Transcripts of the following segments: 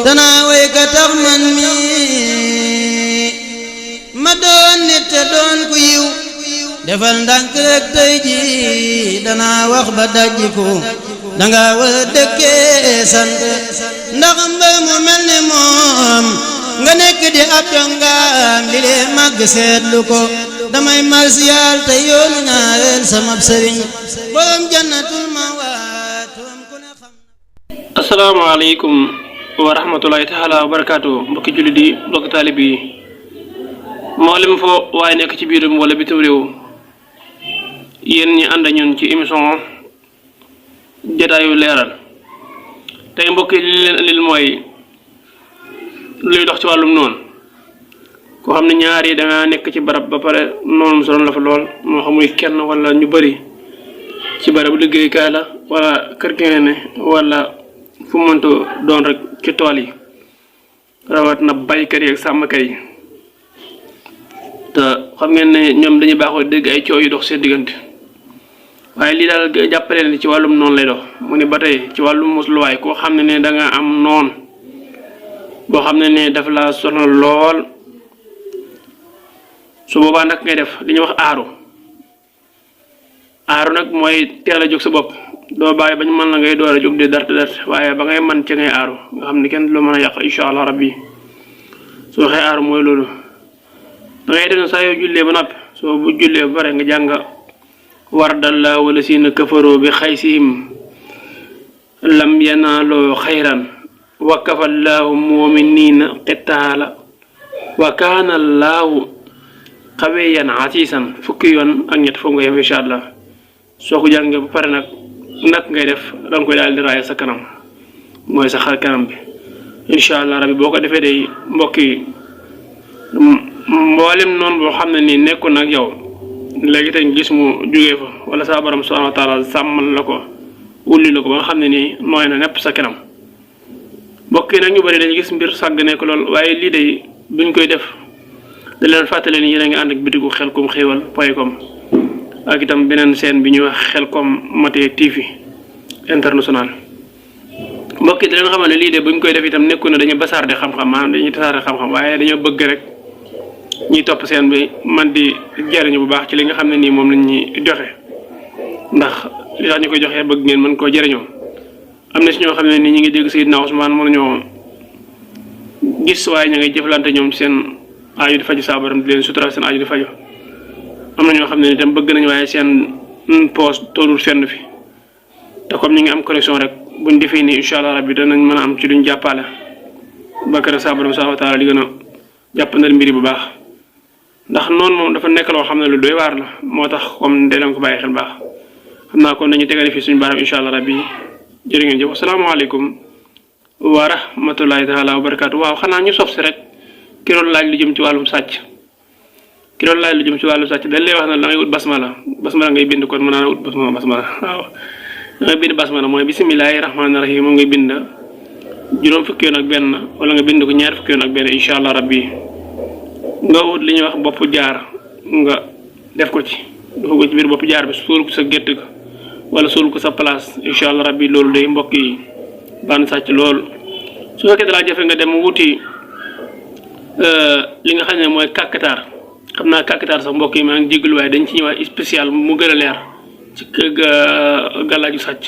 danaa way ka tax man mi ma doon nit te doon ku yiw defal ndànk rek tey ji danaa wax ba dajjiku danga war a dëkkee sant ndax mbër mu mel ni moom nga nekk di ab dongaam li lee màgg seetlu ko damay marsiyaal te yoonu ñaareel sama sëriñ borom jannatul mawaatum ku ne xam. asalaamaaleykum wa rahmatulahi taala wa barakaatu mbokki jullit yi mbokki taalib yi mboolem foo waaye nekk ci biirum wala bitim réew yéen ñi ànd ñun ci émission jotaayu leeral tey mbokk yi li leen andil mooy luy dox ci wàllum noonu koo xam ne ñaar yi danga nekk ci barab ba pare noonu mu sonal la fa lool moo xam muy kenn wala ñu bari ci barabu liggéeykaay la wala kër gi nga ne wala fu mu mënta doon rek ci tool yi rawat na baykat yi ak sàmmkat yi te xam ngeen ne ñoom dañuy baaxoo dégg ay coow yu dox seen diggante waaye lii daal jàppale ne ci wàllum noonu lay dox mu ne ba tey ci wàllum musluwaay koo xam ne da nga am noon boo xam ne daf la sonal lool su boobaa nag ngay def li ñuy wax aaru nag mooy teel a jóg sa bopp doo bàyyi bañ mën la ngay door a jóg di dart waaye ba ngay man ci ngay aaru nga xam ne kenn du la mën a yàq incha allah rabbi su waxee aaru mooy loolu da ngay def saa yoo jullee ba noppi soo bu jullee ba pare nga jàng wardallah wala sina kafaroo bi xaysihim lam yanaaloo xayran wa kafallaahu muminina qitaala wa kaana allaahu xawiyan asiisan fukki yoon ak ñett foofu nga yem incha allah soo ko jàngee ba pare nag nak ngay def da nga koy daal di raaya sa kanam mooy sa xar kanam bi incha allah rabbi boo ko defee day mbokk yi mboolem noonu boo xam ne nii nekkoon nag yow léegi tey gis mu jógee fa wala sa borom subhanahu wa taala sàmmal la ko wulli la ko ba nga xam ne nii nooy na nepp sa kanam mbokk yi nag ñu bëri dañu gis mbir sàgg nekk lool waaye lii day buñ koy def da leen fàttale ni yéen a ngi ànd ak bitigu Xelcom Xéewal point com ak itam beneen chaîne bi ñuy wax Xelcom Maté TV international mbokk yi da leen xamal ne lii de buñ koy def itam nekku na dañu basaar de xam-xam maanaam dañuy tasaare xam-xam waaye dañoo bëgg rek ñuy topp seen bi man di jariñu bu baax ci li nga xam ne nii moom lañ ñuy joxe ndax li tax ñu koy joxee bëgg ngeen mën koo jariñoo am na si ñoo xam ne nii ñu ngi dégg Seydina Ousmane mën nañoo gis waaye ñu ngay jëflante ñoom ci seen aaju di faju saabaram di leen sutural seen aaju di faju am na ñoo xam ne ni tam bëgg nañu waaye seen poos toolul fenn fi te comme ñu ngi am connexion rek buñ defee nii incha allah rabbi danañ mën a am ci luñ jàppale ba kër saabaram subhanahu wa taala di gën a jàppandal mbiri bu baax ndax noonu moom dafa nekk loo xam ne lu doy waar la moo tax comme de leen ko bàyyi xel baax xam naa kon dañu tegale fii suñu baaraam incha allah rabbi jërë ngeen jëf asalaamaaleykum wa rahmatullahi taala wa barakaatu waaw xanaa ñu sof si rek ki doon laaj lu jëm ci wàllum sàcc dañ lay wax ne da ngay ut basmala ngay bind kon mën naa ut basmala waaw da ngay bind basmala mooy bisimilahi rahmaani rahim moom ngay bind juróom fukki yoon ak benn wala nga bind ko ñaar fukki yoon ak benn incha allah rabbi nga ut li ñuy wax bopp jaar nga def ko ci biir bopp jaar bi suul ko sa gétt ga wala suul ko sa place incha allah rabbi loolu day mbokk yi baan sàcc loolu su fekkee dalaa jafe nga dem wuti li nga xam ne mooy kàkkataar xam naa kàkkataar sax mbokk yi maa ngi jégalu waaye dañ ci ñëwaat spécial mu gën a leer ci gàllaaju sàcc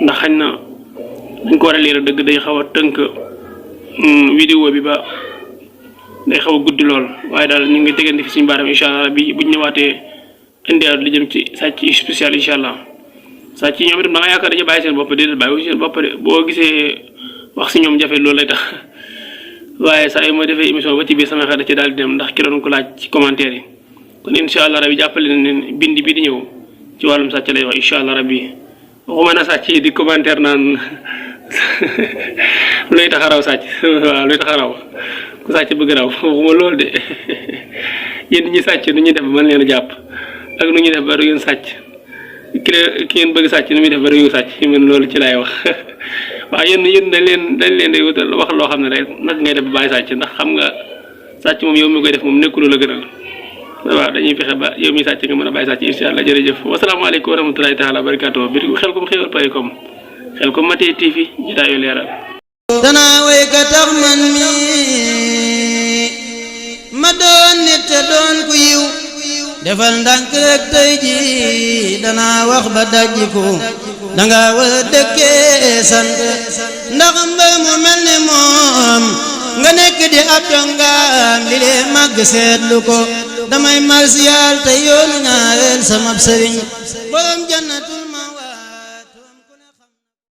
ndax xañ na dañ ko war a leer dëgg day xaw a tënk vidéo bi ba day xaw a guddi lool waaye daal ñu ngi tegandi fi suñu baaram incha allah bi buñ ñëwaatee indiwaat li jëm ci sàcc spécial incha allah sàcc yi ñoom itam da nga yaakaar dañu bàyyi seen bopp déedéet bàyyi seen bopp de boo gisee wax si ñoom jafe loolu lay tax waaye saa yu ma defee émission ba ci biir sama xel da ci daal di dem ndax ki doon ko laaj ci commentaire yi kon incha allah rabi jàppale na ne bind bi di ñëw ci wàllum sàcc lay wax incha allah rabi waxuma na sàcc yi di commentaire naan luy tax a raw sàcc waaw luy tax a raw ku sàcc bëgg raw waxuma loolu de yéen ñi sàcc nu ñuy def ba mën leen a jàpp ak nu ñuy def ba du ngeen sàcc ki ngeen bëgg sàcc nu muy def ba du ngeen sàcc man loolu ci laay wax waaw yéen dañ leen di wutal wax loo xam ne rek nag ngay def ba bàyyi sàcc ndax xam nga sàcc moom yow mi koy def moom nekkul la gënal waaw dañuy fexe ba yow mi sàcc nga mën a bàyyi sàcc incha allah jërëjëf wasalaamaaleykum wa rahmatulahi taala wa barakatuh bi Xelcom Xéewal point com Xelcom Maté TV jotaayu leeral danaa way ka tax man mi ma doon nit te doon ku yiw defal ndànk rek tey ji danaa wax ba dajjiku danga war a dëkkee sant ndax mbër mu mel ni moom nga nekk di ab jongaam li lee màgg seetlu ko damay marsiyaal te yoonu ñaareel sama sëriñ borom jannatul